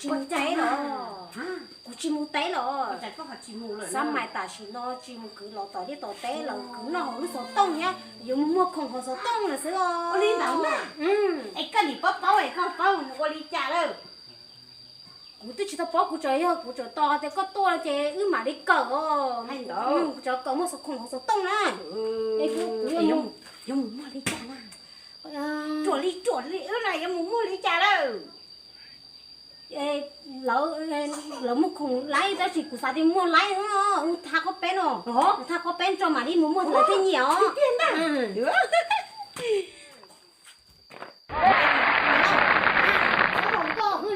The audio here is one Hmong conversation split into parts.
Tsis mus teb los, kuv tsis mus teb los. Xav mas tam sim no tsis mus kwv los tom liaj tom teb los kwv noj hauv lub xov tooj thiab yuav mus muag khoom hauv xov tooj lawm xwb os. Ua li ntawd na. Es koj nim paub paub es koj paub mus ua li cas lawm? Kuv twb tsis tau paub, kuv tsuas yog kuv tsuas tos tias koj tuaj ces wb mam li kawm os. Kuv tsuas kawm muag xov khoom hauv xov tooj na. Es kuv yuav mus muag li cas na? Ruam li ruam li wb na yuav mus muag li cas lawm? Lawv, lawv muag khoom laib tab sis kuv xav tias muag laib no, thaj qhov peb no, thaj qhov peb tso mam li mus muag lawv thiaj nyiam os.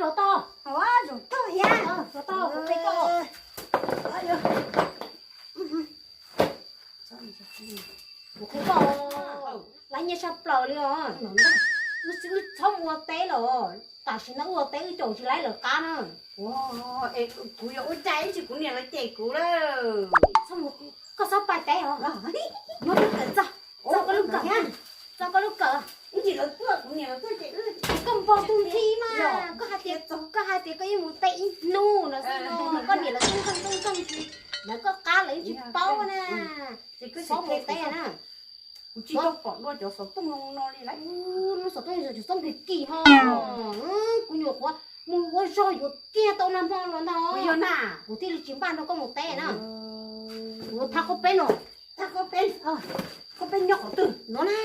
Los tau, los tau, kuv qhia koj. Kuv qhia koj, laib nyiaj tshaj plaws li os. Wb txhob mus ua teb lawm, tam sim no wb ua teb wb caum tsis laib lawv qab na. Kuv yuav ua cas ib ntsis kuv niam lawv cem kuv lawm. Koj txhob pais teb os, muab koj kawm txog, txog koj lub kawm, txog koj lub kawm. Ib ntsis lawv tuaj kuv niam lawv tuaj ces koj npog tus nthi mas koj hais tias, koj hais tias koj yeej mus teb ib hnub no xwb no, koj niam lawv tub nkeeg tub nkeeg tsis lawv koj qab lawv tsis paub na. Txhob mus teb na. Kuv tsis tau pom dua cov xov tooj no li lawm. Lub xov tooj yog cov xov tooj kim kim ho. Kuv nyuam qhuav mus ua zog yuav kiag tau nag hmo los ntag. Kuv thiaj li tsis npaj nrog koj mus teb na. Kuv thaj qhov peb no, thaj qhov peb, qhov peb nyob qhov twg no na?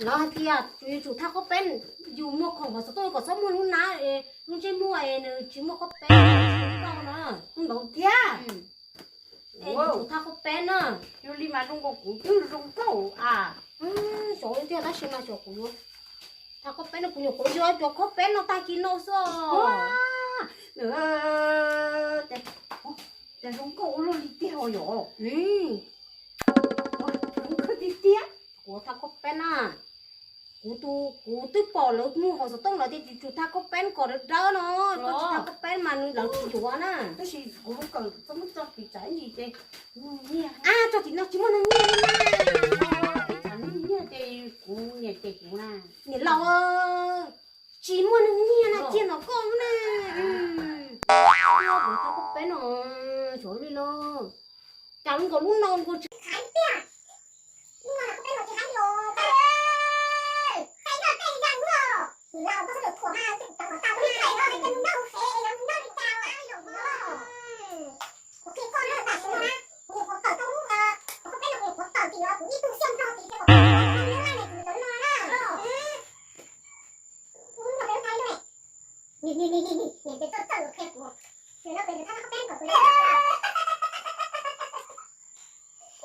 Lawv hais tias yuav tsum thaj qhov peb, yus muag khoom hauv xov tooj kom txhob muag lub nab, lub ntsej muag es nws tsis muaj qhov peb no. Ntau thiab. Es yuav tsum thaj qhov peb na. Yog li mas zoo nkaus kuv twb zoo nkauj a. Xyov tiag tab sis mas xyov kuv yuav thaj qhov peb no, kuv nyuam qhuav yuav cov qhov peb no tag kis no xwb. Cas zoo nkauj ua luaj li tiag os yom. Zoo nkauj tiag tiag. Kuv thaj qhov peb na. Kuv, kuv twb pom lawv muag hauv xov tooj lawv tias yuav tsum thaj qhov peb kom dawb dawb no, koj tsis thaj qhov peb mas nws lawv tsis yuav na. Tab sis kuv kawm txog muab txog pis tsav ib ntsis ces nyiaj. Ab, txog tim no tsis muaj neeg nyiaj li na. Tsis muaj neeg nyiaj ces kuv niam cem kuv na. Niam laus, tsis muaj neeg nyiaj na, cia ntawm koj na. Kuv thaj qhov peb no, xyov li los. Cas zoo nkaus lub no nkaus tsis haib tiag. Lub no los kuj peb los tsis haib li os. Tej no tej yam luaj. Laus koj sawv daws thuam mas tej kuv cov kom tau tej no, tej mus noj mus fev es yog mus noj li cas los ab yom. Kuv qhia koj na, tam sim no na, kuv nyuam qhuav kawm tau lub, kuv peb no kuv nyuam qhuav kawm tim no kuv ib tug xiaj nplog tim ces kom tau lub laj ne kuv cov no na. Ub, no peb lub thaib lub ne. Nim, nim, nim, nim, nim, ces txawj txawj yuav qhia kuv. Nim no peb tus thab thab peb kom kuv.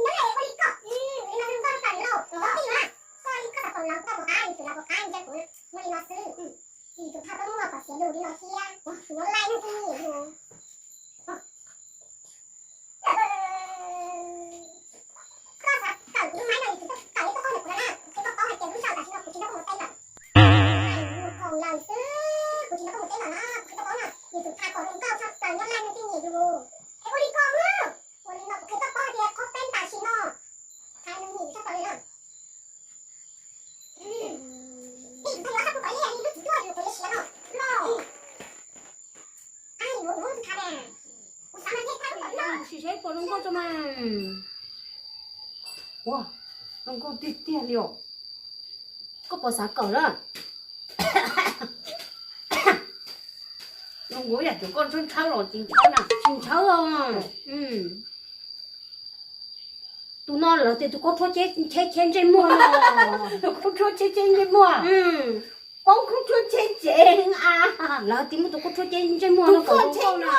Nyob li ua li koj, li no zoo nkauj tawm lauj, koj li mas, koj li koj xav kom laus koj puas qab, yus tus laus puas qab ntshe kuv muaj li no xwb. Yus tus thaj koj muaj kom xiav lus li no thiab, kuv nyob laij neeg twb nyiam yus. Koj xav kawm kuv lub maib no yus tus kawm ib tug qauj ntawm kuv no na, kuv qhia koj paub hais tias lub sij hawm tam sim no kuv tsis nrog koj mus teb lawm. Kuv khoom lawm xwb, kuv tsis nrog koj mus teb lawm na, kuv qhia koj paub na, yus tus thaj kom zoo nkauj tshaj plaws nyob laij neeg twb nyiam yus. Es ua li koj na, ua li no kuv qhia koj paub hais tias qhov peb tam sim no, thaj neeg nyiam yus tshaj plaws li na. Sim seb puas zoo nkauj tso mas. Ua, zoo nkauj tiag tiag li os. Koj puas xav kawm na? Zoo nkauj yam cov koj ntshawb ntshawb los tsis ntshawb na. Tsis ntshawb os. Tus no lawv tias tus khaub rhuab cheb cheb ntsej muag no. Tus khaub rhuab cheb cheb ntsej muag. Poob khaub rhuab cheb cheb a. Lawv tias muaj tus khaub rhuab cheb ntsej muag no kom zoo nkauj na.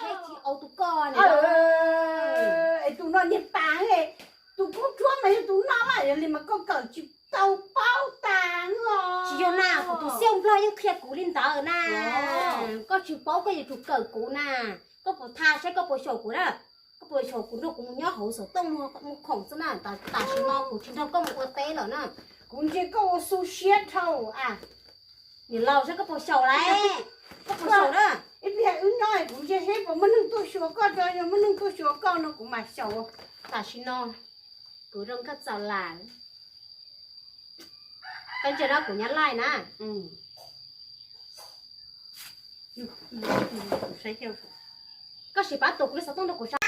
Cheb tsis au tus koj na. Es tus no niag pas, tus khaub rhuab mas yog tus no mas yog li mas koj kawm tsis tau paub tas os. Tsis yog na, kuv tus xiaj nplog yeej qhia kuv li ntawd na. Koj tsis paub koj yuav tsum kawm kuv na. Koj puas tha saib koj puas xyaum kuv na? Koj puas xyaum kuv nrog kuv mus nyob hauv xov tooj mus khoom xwb na? Tam sim no kuv tsis nrog koj mus ua teb lawm na. Kuv ntsia koj ua xu siab dhau a. Niam laus saib koj puas xyaum lawm. Koj puas xyaum na? Ib pliag wb nyob kuv ntsia seb puas muaj neeg tuaj xyuas koj, yog muaj neeg tuaj xyuas koj no kuv mam xyaum. Tam sim no kuv zoo nkauj txaus lawm. Koj ntsia no kuv nyob laij na. Koj sim pab tuav kuv lub xov tooj rau kuv saib.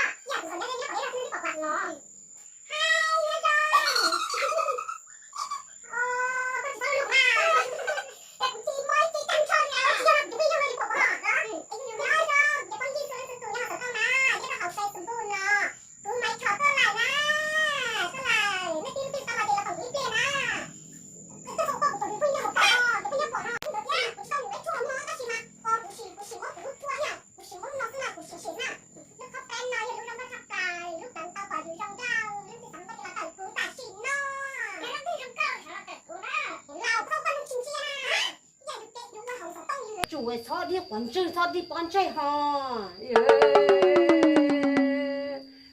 Tsum txhob dig quav ntswg txhob dig pob ntseg ho.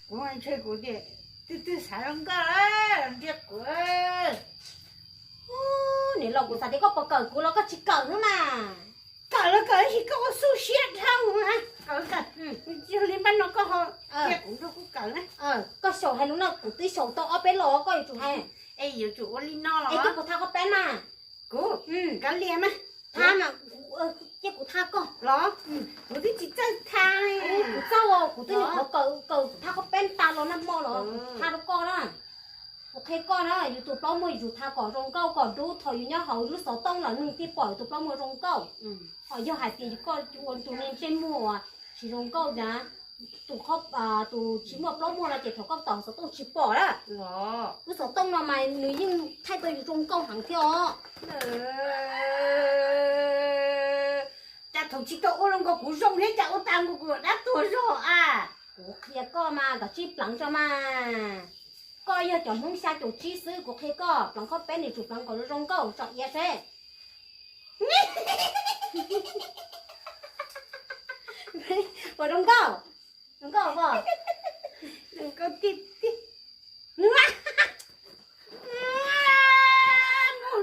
Kuv ntshe kuv tias twb twb xav zoo nkauj ntiag kuv. Niam laus, kuv xav tias koj puas kawm kuv los koj tsis kawm no mas. Kawm los kawm tab sis koj ua xub siab dhau na. Kawm kawm, yog li npaj no koj ho cia kuv nrog koj kawm na. Koj xyaum hais lus no kuv twb xyaum tau ob peb los koj yuav tsum hais. Es yuav tsum ua li no los? Es koj puas tha qhob peb mas? Kuv, kav liam mas. Tha mas, cia kuv tha koj los? Kuv twb tsis txawj tha. Kuv txawj, kuv twb nyuam qhuav kawm kawm tha qhob peb tas los nag hmo los kuv tha rau koj na. Kuv qhia koj na, yus tus plaub muag yus tha kom zoo nkauj kom dub, thaum yus nyob hauv lub xov tooj los neeg thiaj pom yus tus plaub muag zoo nkauj. Ho yog hais tias yus koj ua tus neeg ntsej muag tsis zoo nkauj na, tus, tus tsis muaj plaub muag no ces thaum koj tom xov tooj tsis pom na. Lub xov tooj no mas nws yeej thaij tau yus zoo nkauj heev thiab os. Cas thaum tsis tau ua zoo nkaus kuv zoo thiab cas ua tas nkaus kuv dab tuag zog a. Kuv qhia koj mas kom tsib pleev tso mas. Koj yog cov Hmoob xya caum tsib xwb, kuv qhia koj pleev qhob peb nws tsum pleev kom zoo nkauj tso iab seb. Puas zoo nkauj? Zoo nkauj os.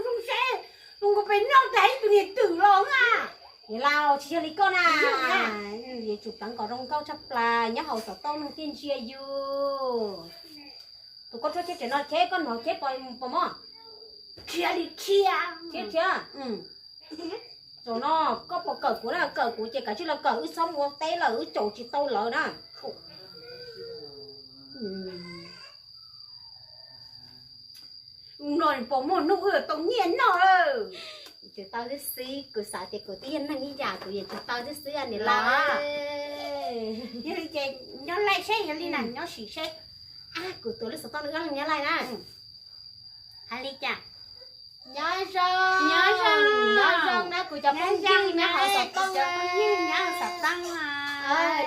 Zoo seb, zoo nkauj pes noj tas ib tug niag twm los na. Niam laus, tsis yog li koj na. Yuav tsum pleev kom zoo nkauj tshaj plaws nyob hauv xov tooj neeg thiaj ntsia yus. Tus koj tshuab cheb tsev no cheb koj hnov cheb pos pos mog. Rhiab li rhiab. Rhiab rhiab. Zaum no koj puas kawm kuv na? Kawm kuv ces kav tsij los kawm, wb txhob mus ua teb lawm, wb caum tsis tau lawv na. No pos muaj hnub wb tau nyiaj noj lawm. Tsum tau xwb xwb, kuv xav tias kuv twb yog neeg ib yam kuv yuav tsum tau xwb xwb niam laus. Yog li ces nyob laij seb, yog li na nyob sim seb. Kuv tuav lub xov tooj nyob laij na. Hais li cas? Nyob zoo, nyob zoo na kuv cov phooj ywg nyob hauv xov tooj na.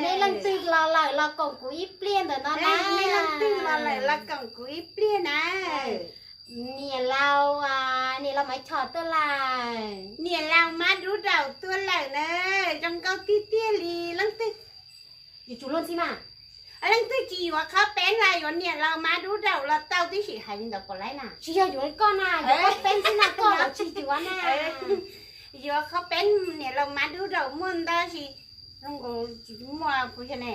Nej leej twg los lawm los koom kuv ib pliag ntawm no na. Nej leej twg los lawm los koom kuv ib pliag na. Niam laus, niam laus Maiv Chom tuaj lawm. Niam laus Mab Dub Daum tuaj lawm na. Zoo nkauj tiag tiag li leej twg. Yuav tsum luag ntxhi mas. Leej twg tsis yuav qhob peb los yuav niam laus Mab Dub Daum los tau tib si, hais li ntawd puas laib na? Tsis yog yuav koj na, yuav qhob peb xwb na, koj los tsis yuav na. Yuav qhob peb niam laus Mab Dub Daum muaj ntau tsis, zoo nkaus tsis muaj kuv yog ne.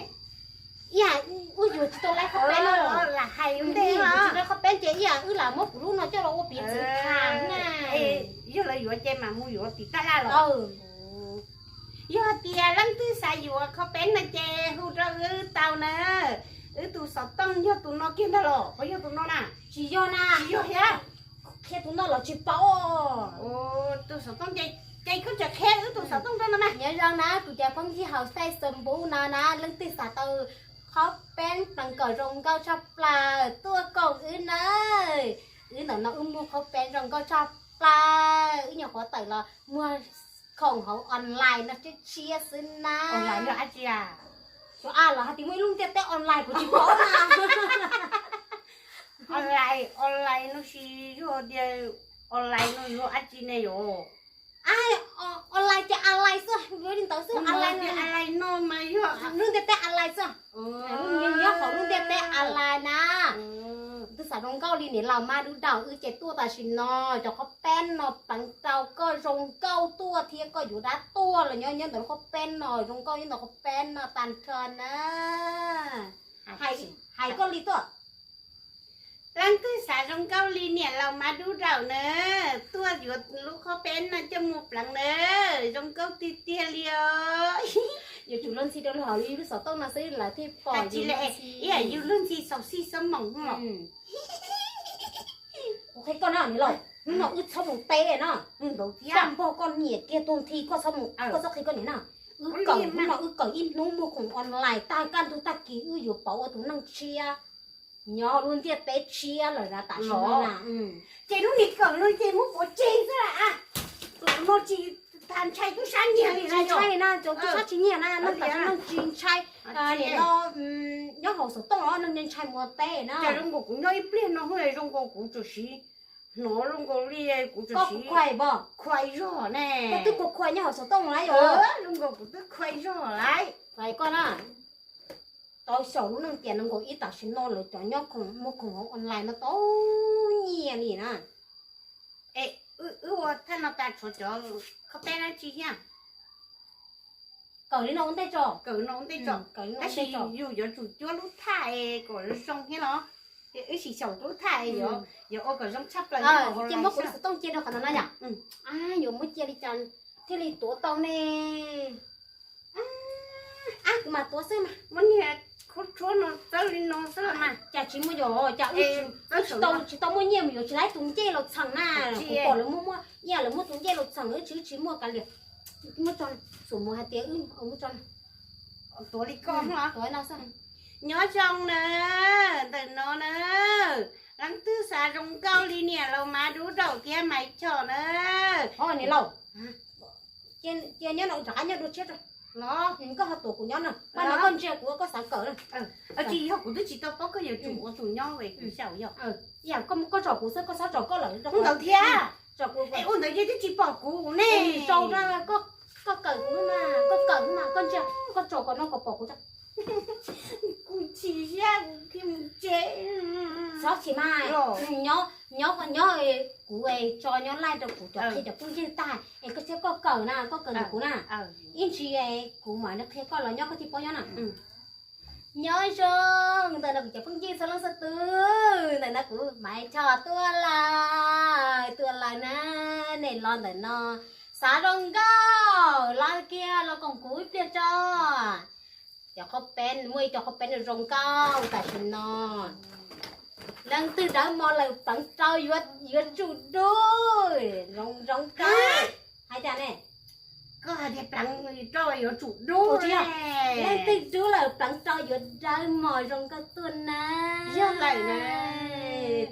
Ib yam wb yuav tsis tau laib qhob peb no. Lam hais ua ntej tsis laib qhob peb ces ib yam wb lam muab kuv lub no coj los ua piv txwv tham na. Yog lawv yuav ces mam mus yuav tim taj laj los. Yog tias leej twg xav yuav qhob peb no ces hu rau wb tau na. Wb tus xov tooj yog tus no kiag ntag los puas yog tus no na? Tsis yog na. Tsis yog thiab. Qhia tus no los tsis paub. Tus xov tooj ces, ces koj tseem qhia wb tus xov tooj rau no mas. Nyob zoo na kuv cov phooj ywg hauv Facebook no na, leej twg xav tau qhob peb pleev kom zoo nkauj tshaj plaws tuaj koom wb nawb. Wb ntawm no wb muag qhob peb zoo nkauj tshaj plaws, wb nyuam qhuav tawm los muag khoom hauv online no tshiab tshiab xwb na. Online yog dab tsi a? Xyov a los hais tias muaj ib lub ntiaj teb online kuv tsis paub na. Online, online no tsis yog tias online no yog dab tsi ne yom? Online ces online xwb, yuav li ntawd xwb, online no mas yog lub ntiaj teb online xwb. Nyob hauv lub ntiaj teb online na. Twb xav zoo nkauj li niam laus Mab Dub Daum wb ces tuaj tam sim no, cov qhob peb no pleev rau koj zoo nkauj tuaj thiab koj yuav dab tuaj los nyob nyob ntawm lub qhob peb no, zoo nkauj nyob ntawm qhob peb no tag nrho na. Hais koj li tuaj. Leej twg xav zoo nkauj li niam laus Mab Dub Daum na, tuaj yuav lub qhob peb no coj mus pleev na, zoo nkauj tiag tiag li os. Yus luag ntxhi rau lub hauv yus lub xov tooj no xwb lawv thiaj pom yus luag ntxhi. Ib yam yus luag ntxhi xauv xij xab moos no. Kuv qhia koj na niam laus, hnub no wb txhob mus teb no. Tag npog koj niam kiag tug nthi koj txhob mus, koj txhob qhia koj niam na. Wb kawm hnub no wb kawm ib hnub muag khoom online tag kaj ntug tag kis wb yuav pauv ua tus neeg tshiab nyob lub ntiaj teb tshiab lawm na tam sim no na. Ces lub niag kawm no ces muab pov tseg xwb las. Tus no tsis tas ntshai tub sab nyiag li na, ntshai na, tub sab tsis nyiag na, neeg tam sim no tsis ntshai. Nim no nyob hauv xov tooj los neeg ntshai mus teb na. Zoo nkaus kuv nyob ib pliag no zoo nkaus kuv tsuas siv, hnov zoo nkaus li kuv tsuas siv khuai zog ne. Koj twb khuai khuai nyob hauv xov tooj lawm yom. Zoo nkaus kuv twb khuai zog lawm. Hais koj na, tau xyaum lub neej tias no nkaus ib tam sim no lawv cov nyob khoom muag khoom hauv online no tau nyiag li na. Es wb ua thaj no tas tshuav cov khob peb dab tsi thiab? Kawm li no ua ntej tso, kawm no ua ntej tso. Tab sis yus yuav tsum cuab lub thaj es kom zoo thiab los? Wb sim xyaum lub thaj es yuav ua kom zoo tshaj plaws. Ces muab kuv lub xov tooj cia rau qhov no na yom. Yuav muab cia li cas thiaj li tuav tau ne? Ab, kuv mam tuav xwb mas. Muab niag khub tshuab no txawb li no xwb los mas. Cas tsis muaj yom, cas wb tsis tau, tsis tau muaj nyiaj mus yuav tsis laib tus ncej los txheem na. Kuv pom lawv muaj, muaj ib yam lawv muaj tus ncej los txheem wb tsis, wb tsis muaj kav liam. Muab tso, xum mus hais tias wb muab tso. Tuav li koj no xwb. Nyob zoo na, ntawm no na, leej twg xav zoo nkauj li niam laus Mab Dub Daum thiab Maiv Chom na. Niam laus, cia nyob no rov qab nyob dua tshiab tso. Los koj ho tuav kuv nyob no, mas no koj ntsia kuv koj xav kawm na. Tsis yog kuv twb tsis tau paub koj yuav tsum ua tus nyob es kuv xyaum yog. Ib yam koj tsom kuv xwb koj txhob tsom koj lawm. Ua ntawd thiab. Tsom kuv, ua ntawd ces twb tsis pom kuv ne. Rau koj kawm kuv mas, koj kawm mas koj ntsia, koj tsom kom no kom pom kuv tso. Kuv chim siab kuv mus tsev. Txhob chim mas, nyob, nyob, nyob, kuv tso nyob laij rau kuv cov qhia cov phooj ywg tag es koj thiab koj kawm na, koj kawm ntawm kuv na. Ib ntsis kuv mam li qhia koj los nyob koj thiaj paub nyob na. Nyob zoo ntawm no kuv cov phooj ywg txhua leej txhua tus, ntawm no kuv Maiv Chom tuaj lawm, tuaj lawm na. Nej los ntawm no xav zoo nkauj los kiag los koom kuv ib pliag tso. Cov qhaub peeb, muaj ib co qhaub peeb zoo nkauj tam sim no. Leej twg dawb mos lawm pleev rau yuav tsum dub, zoo zoo nkauj. Hais tias ne, koj hais tias pleev rau yuav tsum dub. Leej twg dub lawm pleev rau yuav dawb mos zoo nkauj tuaj na. Yog lawm na.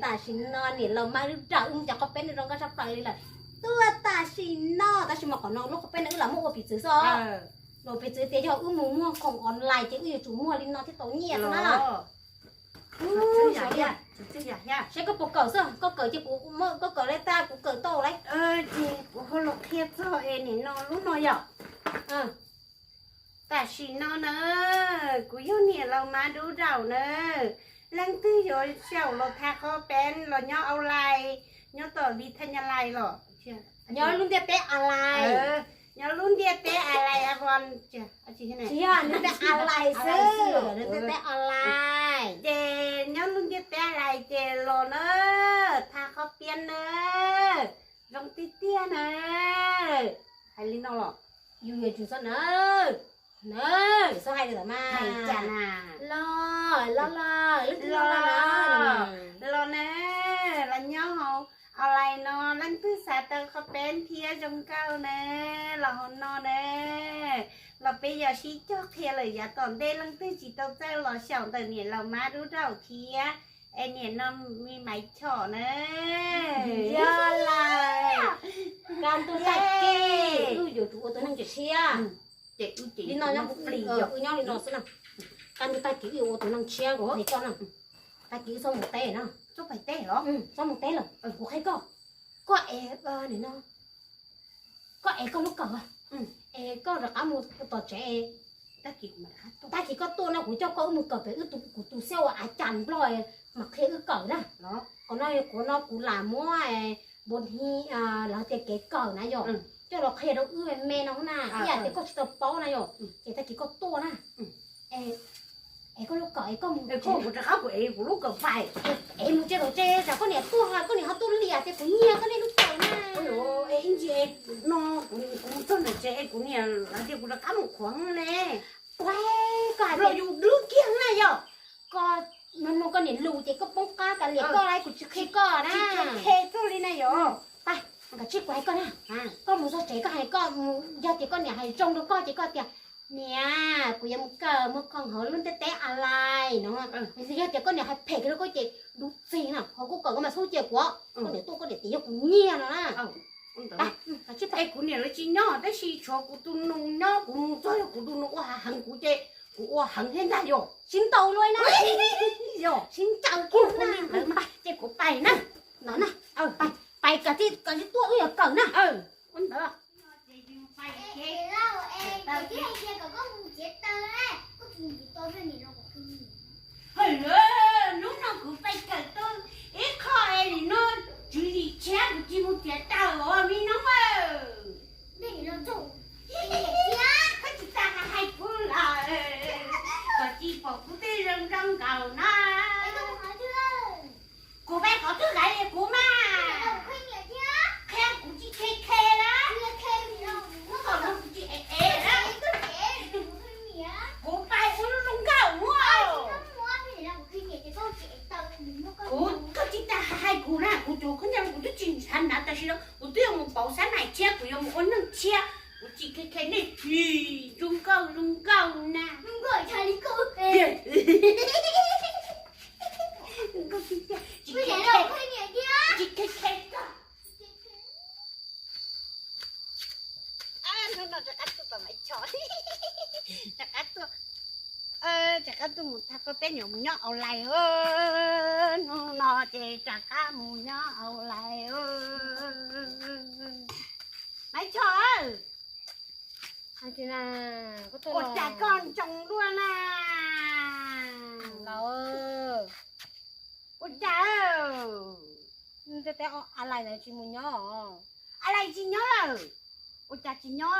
Tam sim no niam laus Mab Dub Daum wb cov qhaub peeb zoo nkauj tshaj plaws li lawm. Tuaj tam sim no, tab sis mas qhov no lub qhaub peeb no wb lam muab ua piv txwv xwb. Ua piv txwv tias yog wb mus muag khoom online ces wb yuav tsum muag li no thiaj tau nyiaj xwb na. Saib koj puas kawm xwb, koj kawm ces kuv, koj kawm li tag kuv kawm tau lawm. Ces kuv ho los qhia txog es nim no lub no yom. Tam sim no na, kuv yog niam laus Mab Dub Daum na. Leej twg yuav xyaum los thaij qhaub peeb los nyob online, nyob tom Vitae Nyab Laj los, nyob lub ntiaj teb online, nyob lub ntiaj teb online, tsis yog ntiaj teb online xwb, ntiaj teb online. Ces nyob lub ntiaj teb online ces los na, thaij qhaub peeb na, zoo tiag tiag na. Hais li no los, yus yuav tsum xav na, na, xav hais li ntawd mas. Los, los, los, leej twg los na, los na, los nyob hauv online no, leej twg xav tau qhaub peeb thiab zoo nkauj na, los hauv no na, los peb yuav sib cog qhia lawm yav tom ntej, leej twg tsis tau txawj los xyaum ntawm niam laus Mab Dub Daum thiab es niam no me Maiv Chom na. Yog lawm, kaj ntug tag kis wb yuav tsum ua tus neeg tshiab. Li no, wb nyob li no xwb na. Kaj ntug tag kis wb yuav ua tus neeg tshiab, kuv qhia koj na. Tag kis wb txhob mus teb na. Txhob mus teb lawm, kuv qhia koj. Koj es, nim no, koj ev koj lub kawm, es koj rov qab mus tom tsev. Tag kis koj tuaj no kuv coj koj wb mus kawm pem wb tus, kuv tus xiab uas a cas nplog mas qhia wb kawm na. Qhov no, qhov no kuv lam muab npo hi, lawv tias kev kawm na yom, coj los qhia rau wb me me no na, ib yam tias koj tsis tau paub na yom, ces tag kis koj tuaj na. Es koj lub kawm es koj mus, kuv rov qab kuv ev kuv lub kawm fais. Ev mus tsev tom tsev, tsam koj niam tuaj, koj niam ho tuaj liam tias kuv nyiag koj niag lub kawm na. Ib ntsis no kuv mus txog ntawm tsev es kuv niam lawv tias kuv rov qab mus qhuav ne. Kuv hais koj hais tias yus dub kiag na yog. Koj mloog koj niam lus ces koj poob qab kav liam koj lawm, kuv tsis qhia koj na. Qhia li na yog. Pab, nkawd tsis, kuv hais koj na, koj mus txog tsev koj hais, koj mus, yog tias koj niam hais zoo rau koj ces koj tias, niam, kuv yuav mus kawm muag khoom hauv lub ntiaj teb online no. Yog tias koj niam hais phem rau koj ces dub txig na, ho kuv kawm koj mas txhob cia kuv, koj niam tuaj koj niam tias yog kuv nyiag no na. Es kuv niam lawv tsis nyob tab sis tshuav kuv tus nus nyob, kuv mus txog yog kuv tus nus ua hav heev kuv ces kuv ua heev thiab ntag yog. Sib ntaus luaj na. Yog sib ntaus kiag na. Ces kuv pais na. No na, pais, pais kom tib tuaj wb yuav kawm na. Ua ntawd. Hais tias hnub no kuv pais kawm tau ib qho es nim no tswv yim tshiab kuv tsis mus txiav taws os me noob. Koj tsis tas hais kuv lawm, koj tsis pom kuv twb zoo zoo nkaus na. Kuv pais qhov twg lawm kuv mas qhia kuv tsis khe khe na. Kuv tsis ev ev na. Kuv pais ua zoo nkauj muab. Kuv, koj tsis tas hais kuv na, kuv cov khaub ncaws kuv twb tsis ntshav hnav tam sim no, kuv twb yuav mus pauv xab maim tshiab, kuv yuav mus ua neej tshiab, kuv tsis khe khe nej tsis zoo nkauj zoo nkauj na. Tsis khe khe koj. Hnub no rov qab tuaj tom Maiv Choj, rov qab tuaj, rov qab tuaj mus tag koj peb niam mus nyob online. Hnub no ces rov qab mus nyob online. Maiv Choj, ua cas koj ntsoov luaj na? Ua cas online tsis mus nyob? Online tsis nyob lawm. Ua cas tsis nyob?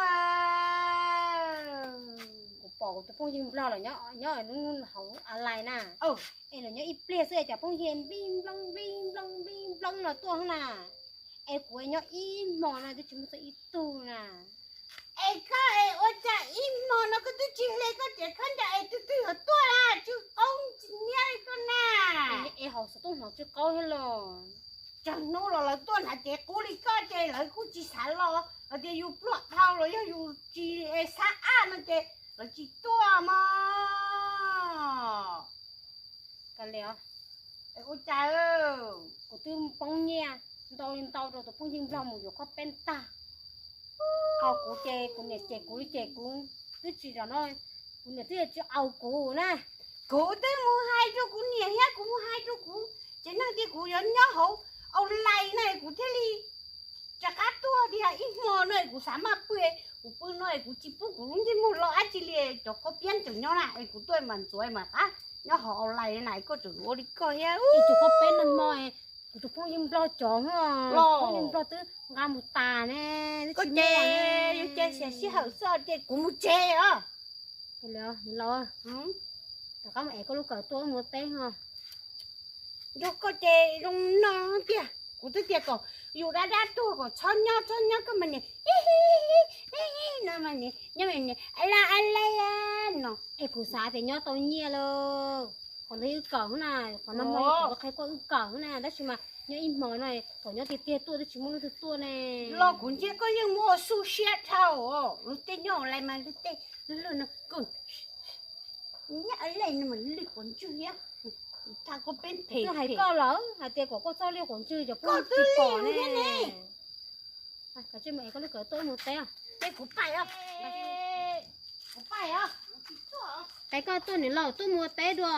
Kuv pom kuv tus phooj ywg Nplog los nyob hauv online na. Es los nyob ib pliag xwb es cov phooj ywg npij nplooj npij nplooj npij nplooj los tuaj na. Es kuv nyob ib hmo no twb tsis muaj txog ib tug na. Es koj es ua cas ib hmo no koj twb tsis hle koj cev khaub ncaws es twg twg yuav tuaj na, tsw qaub tsis niab li koj na. Es hauv xov tooj hnov tsw qaub thiab los? Tsawg hnub los lawv tuaj hnav cev qub li koj ces lawv kuj tsis xav los, hais tias yus pluag dhau los yog yus tsis xav ab no ces lawv tsis tuaj mog. Kav liam, ua cas kuv twb poob nyiaj ntau li ntau rau tus phooj ywg Nplog mus yuav koj peb tag. Qhov kuv ces kuv niam cem kuv li ces kuv twb tsis zam no, kuv niam twb tsis au kuv na. Kuv twb mus hais rau kuv niam thiab kuv mus hais rau kuv tsev neeg tias kuv yuav nyob hauv online na kuv thiaj li rov qab tuaj tias ib hmo no kuv xav maj pw, kuv pw no kuv tsis pub kuv lub ntsej muag los dab tsi li, cov koj piab tseem nyob na es kuv tuaj mam ntxuav mam qab nyob hauv online na es koj tseem ua li koj thiab. Tus koj peb no hmo, kuv tus phooj ywg Nplog cov, phooj ywg Nplog twb nqa mus tas ne. Koj ces yus ces xyov sij hawm xwb ces kuv mus tsev os. Los, rov qab mus ev koj lub kawm tuaj mus teb os. Nrog koj ces zoo no tiag, kuv twb tias kom yus dab dab tuag kom txhob nyob txhob nyob koj mas niam, nyob mas niam, nyob mas niam ala ala no. Es kuv xav tias nyob tau nyiaj lawm, qhov ntawd wb kawm na, qhov no hmo kuv qhia koj wb kawm na, tab sis mas nyob ib hmo no thaum nyob tiag tiag tuaj twb tsis muaj leej twg tuaj ne. Los kuv ntsia koj yeej muaj xu siab dhau, luag tej nyob online mas luag tej lwj lwj no, nyob online no mas lwj quav ntswg thiab. Koj hais koj lawm hais tias kom koj txhob lwj quav ntswg cov phooj ywg tsis pom ne. Kav tsij mus ev koj lub kawm tuaj mus teb os. Kuv pais os. Kuv pais os. Pais koj tuaj niam laus tuaj mus teb dua.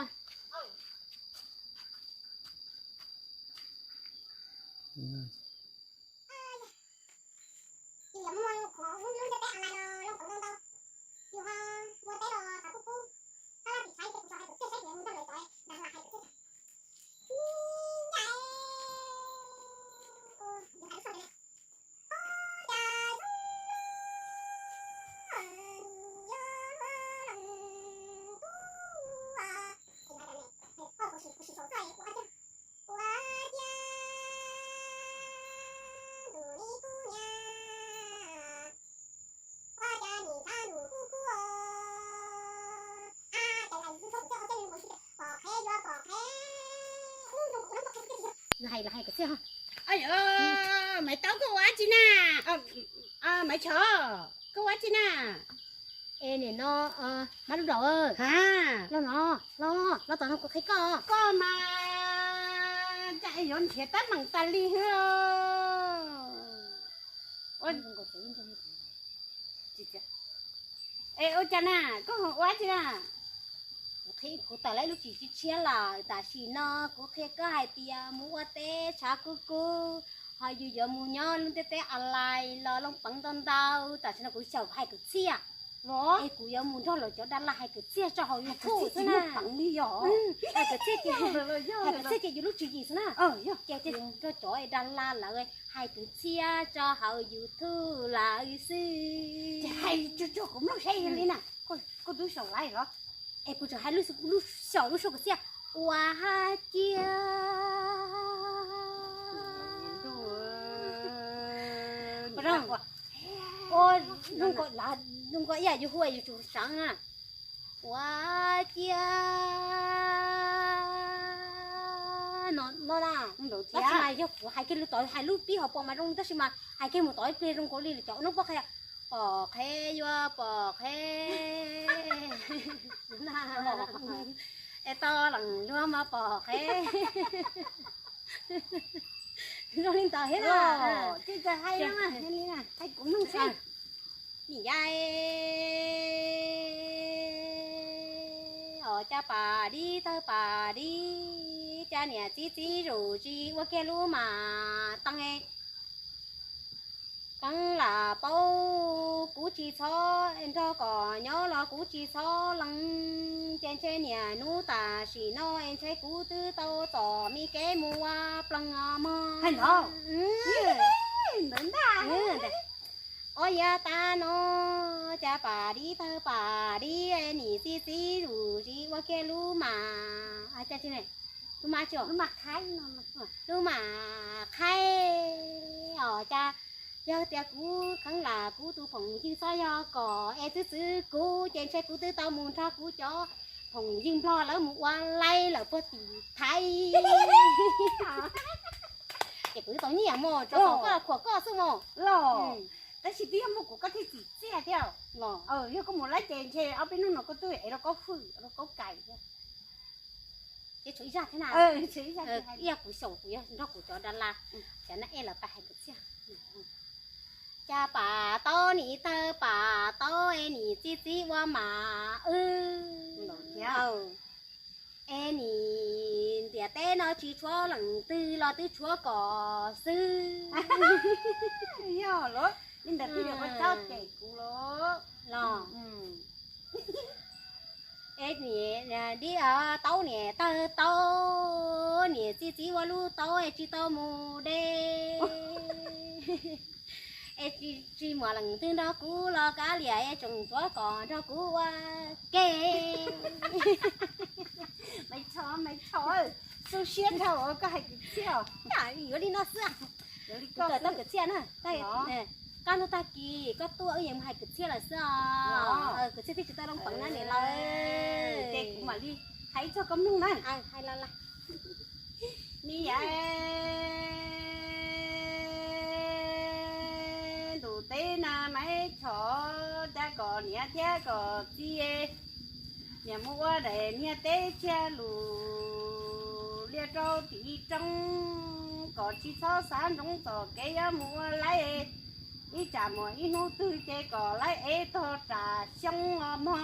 Hais los hais kwv txhiaj. Maiv Taub, koj ua dab tsi na? Maiv Tsho, koj ua dab tsi na? Es nim no, Mab Lub Nraum, los no, los, los tom no kuv qhia koj. Koj mas cas yuav nrhiav teeb meem tas li. Es ua cas na, koj ua dab tsi na? Kuv qhia, kuv tawm lawm lub tsis tshiab lawm, tam sim no kuv qhia koj hais tias mus ua teb tshav kub kub, ho yus yuav mus nyob lub ntiaj teb online los loo peev ntau ntau. Tam sim no kuv xyaum hais kwv txhiaj, es kuv yuav mus nrog lawv cov das las hais kwv txhiaj tso hauv YouTube xwb na. Hais kwv txhiaj ces, hais kwv txhiaj ces yus lub tswv yim xwb na. Ces nrog cov das las lawv hais kwv txhiaj tso hauv YouTube lawm xwb. Hais tsuag tsuag kuv mloog saib li na. Koj twb xyaum lawm los? Es kuv tseem hais lub, lub xyaum lub suab kwv txhiaj. Ua ha cia. Zoo nkauj ib yam yus hu yus tsum seev na. Ua cia. No, no na. Tab sis mas yog kuv hais kiag lus tod, hais lub pib hauv paus mas zoo, tab sis mas hais kiag mus tod ib pliag zoo nkaus li lawv cov ua noob pob qhe, pom qhe yuav pom qhe. Es tau lees luag mas pom qhe. Zoo li ntawd thiab na. Hais kuv mloog seb. Nim ya, os, cas pas dib tawg pas dib, cas niam txiv txiv zus tsis ua kiag lub mas teeb. Keeb lam paub kuv tsis txhob nrog kom nyob los kuv tsis txhob lees, ces ntshe niaj hnub tam sim no es ntshe kuv twb tau txom me kev mus ua plees os mog. Os, yav tas no, cas pas dib tawg pas dib, niam txiv txiv zus tsis ua kiag lub mas, lub mas, lub mas qhaib, os, cas yog tias kuv kheev lam kuv tus phoom ywg txhob yog kom es txwv txwv kuv ces ntshe kuv twb tau mus nrog kuv cov phoom ywg nplog lawv mus ua laib lawm puag tim Thaib. Ces kuv twb tau nyiaj mog, rau qhov koj khuam koj xwb mog. Los, tab sis twb yog muaj kuv koj thiaj tsim txiaj thiab. Yog koj mus laib ces ntshe ob peb hnub no koj twb ev rau kaub fwj rau kaub kais thiab. Ces tshuav ib zaj thiab na. Ib yam kuv xyaum kuv yog nrog kuv cov das las, cov nas ej lawv pab hais kwv txhiaj. Cas pas taub nim tawg pas taub es nim txiv txiv ua mas wb, es nim ntiaj teb no tsis tshuav leej twg los twb tshuav kom xwb. Yog los, li ntawd twb yog ua tsaub cem kuv los. Los, es nim dib taub nim tawg taub, nim txiv txiv ua lub taub es tsis tau mus deb. Es tsis muaj leej twg nrog kuv los kav liam es tseem tshuav kom nrog kuv ua ke. Maiv Tsho, Maiv Tsho, xu siab dhau koj hais kwv txhiaj. Yuav li no xwb. Koj tau kwv txhiaj na. Koj hnub tag kis koj tuaj wb yeej mus hais kwv txhiaj lawm xwb os. Kwv txhiaj twb tsis tau loo peev na niam laus. Ces kuv mam li hais ib txog koj mloog na. Ni yav ntus teb na Maiv Tsho, cas kom niam thiab kom txiv, niam mus ua daim niag teb tshiab lus liaj rau tim roob, kom tsis txhob xav ntsoov txoj kev yuav mus ua laib. Ib tsam muaj ib hnub twg ces kom laib ev tog raj xyoob os mog.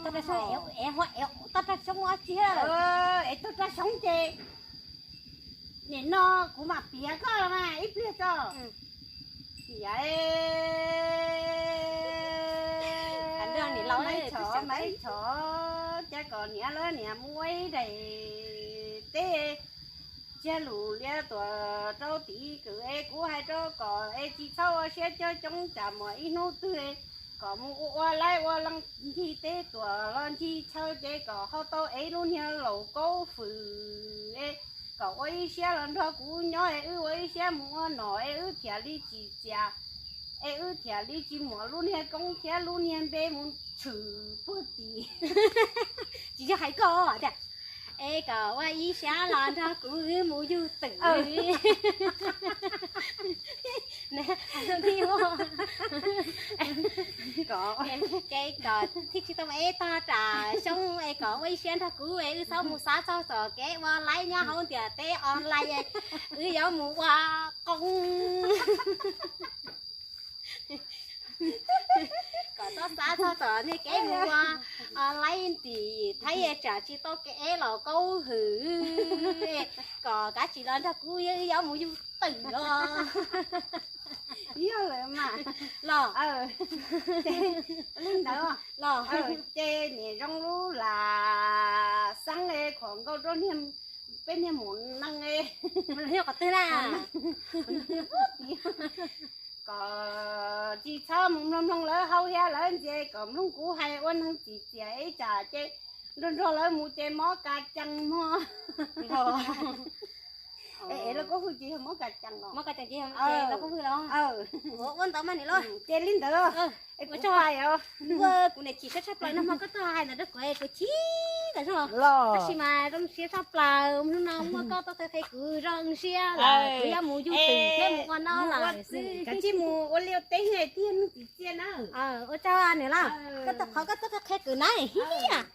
Tog raj xyoob os tsis, ev tog raj xyoob ces nim no kuv mam piav koj los mas ib pliag tso. Yav Maiv Tsho, Maiv Tsho, cas kom niam lawv niam mus ua ib daim teb tshiab lus liaj tuam rau tim kwm es kuv hais rau kom es tsis txhob ua siab coob coob, tsam muaj ib hnub twg kom mus ua ua laib ua leej ncig teb tuam los ncig chaw ces kom ho tau ev lub niag laus kaub fwm es kom ua ib siab los nrog kuv nyob es wb ua ib siab mus ua nom es wb thiaj li tsim txiaj, es wb thiaj li tsis muaj lub niag koob thiab lub niag npe mus tshwm puag tim. Tsis yog hais koj tiag, Es kom ua ib siab los nrog kuv wb mus yug twm. Ces kom thiaj tsis tau eb tog rau xyoo es kom ua ib siab nrog kuv es wb txhob mus xav txog txoj kev ua laib nyob hauv ntiaj teb online, wb yuav mus ua qoob. Kom txhob xav txog txoj kev mus ua online tim Thaib tsam tsis tau kev eb los kaub hwm. Kom kav tsij los nrog kuv wb yuav mus yug twm os. Yog lawm mas. Los, li ntawd los, ces niam zoo lub lam xeeb khuam nkauj rau peb niag mus neej. Yog qhov twg na? Kom tsis txhob mus mloog mloog lawv hauv thiab lawv ntxias, kom mloog kuv hais ua neeg txim txiaj ib tsam ces nrog nrog lawv mus ces mob ka cees mog. Es lawv kuj hwj ces yog mob ka cees los. Mob ka cees ces yog lawv kuj hwj los. Ua ntawd mas niam los. Ces li ntawd. Ua tsaug, kuv niam chim siab tshaj plaws no mas koj tau hais ntawd rau kuv kuv chim ntawd zog. Tab sis mas zoo siab tshaj plaws hnub no muaj koj tuaj qhia kuv zoo siab lawm kuv yuav mus yug twm thiab mus ua noj lawm xwb. Kav tsij mus ua liaj teb thiab mus txiv txiaj na. Ua tsaug niam los. Koj tau qhov koj tuaj qhia kuv na thiab.